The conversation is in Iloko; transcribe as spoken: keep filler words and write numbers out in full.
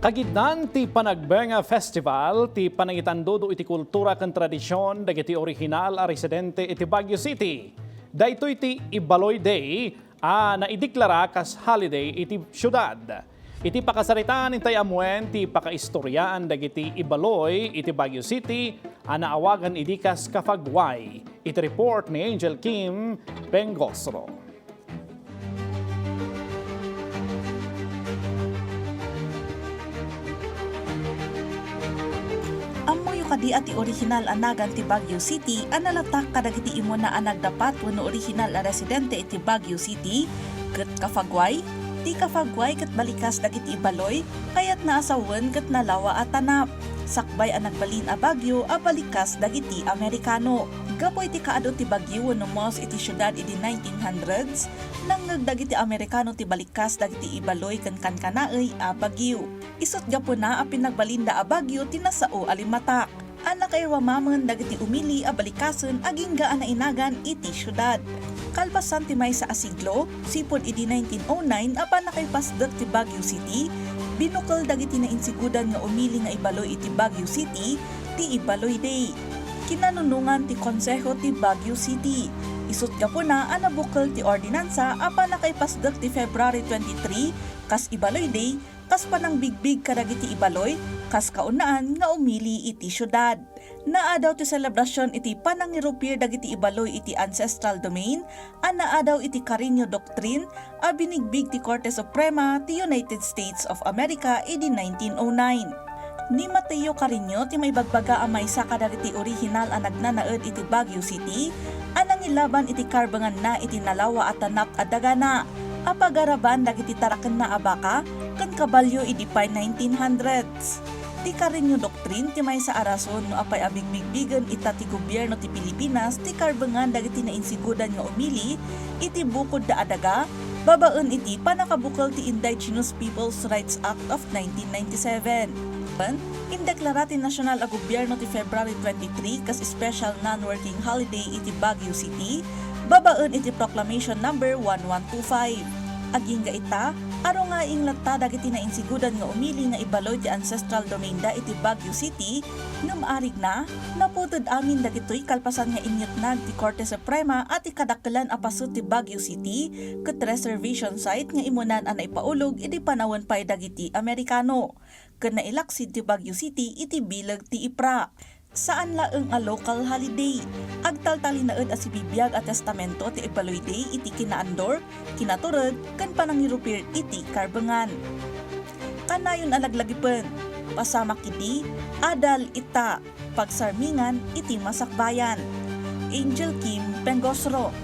Kagiddan ti Panagbenga Festival, ti panangitandudo iti kultura ken tradision dagiti orihinal a residente iti Baguio City. Daytoy ti Ibaloy Day a naideklara kas holiday iti siudad. Iti pakasaritaan, intay ammuen ti pakaistoriaan dagiti Ibaloy iti Baguio City a naawagan idi kas Kafagway. Iti report ni Angel Kim Pengosro. Ammoyo kadi a ti orihinal a nagan ti Baguio City a nalatak kadagiti immuna a nagdapat wenno orihinal a residente iti Baguio City ket Kafagway? Ti Kafagway ket balikas dagiti Ibaloy, kayatna a sawen ket nalawa a tanap, sakbay a nagbalin a Baguio a balikas dagiti Amerikano. Gapu iti kaadu ti Baguio wenno moss iti siudad idi nineteen hundreds, nangngeg dagiti Amerikano ti balikas dagiti Ibaloy ken kankanaey a Baguio. Isut' gapuna a pinagbalinda a Baguio ti nasao a limmatak a nakairuamamen dagiti umili a balikasen agingga a nainagan iti siudad. Kalpasan ti maysa a siglo, sipud idi nineteen oh nine a pannakaipasdek ti Baguio City, binukel dagiti nainsigodan nga umili nga Ibaloy iti Baguio City ti Ibaloy Day. Kinanunongan ti Konseho ti Baguio City. Isut' gapuna a nabukel ti ordinansa a pannakaipasdek ti February twenty-three kas Ibaloy Day, kas panangbigbig kadagiti Ibaloy kas kaunaan nga umili iti siudad. Naadaw ti selebrasion iti panangirupir dagiti Ibaloy iti ancestral domain a naadaw iti Carreño Doctrine a binigbig ti Korte Suprema ti United States of America idi nineteen oh nine. Ni Mateo Carreño ti maibagbaga a maysa kadagiti orihinal a nagnanaed iti Baguio City a nangilaban iti karbenganna iti nalawa a tanap a dagana a pagaraban dagiti tarakenna a baka ken kabalio idi pay nineteen hundreds. Ti Carreño Doctrine ti maysa a rason no apay a bigbigbigen ita ti gobierno ti Pilipinas ti karbengan dagiti nainsigodan nga umili iti bukodda a daga babaen iti pannakabukel ti Indigenous Peoples' Rights Act of nineteen ninety-seven. Indeklara ti nasional a gobierno ti February twenty-three kas special non-working holiday iti Baguio City babaen iti Proclamation Number one one two five. Agingga ita, arungaing latta dagiti nainsigodan nga umili nga Ibaloy ti ancestral domainda iti Baguio City, ngem arigna, naputed amin dagitoy kalpasan nga inyetnag ti Korte Suprema a ti kadakkelan a paset ti Baguio City ket reservation site nga immunan a naipaulog idi panawen pay dagiti Amerikano, ken nailaksid ti Baguio City iti bileg ti IPRA. Saan laeng a local holiday. Agtaltalinaed a sibibiag a testamento ti Ibaloy Day iti kinaandor, kinatureg, ken panangirupir iti karbengan. Kanayon a laglagipen, pasamak idi, adal ita, pagsarmingan iti masakbayan. Angel Kim Pengosro,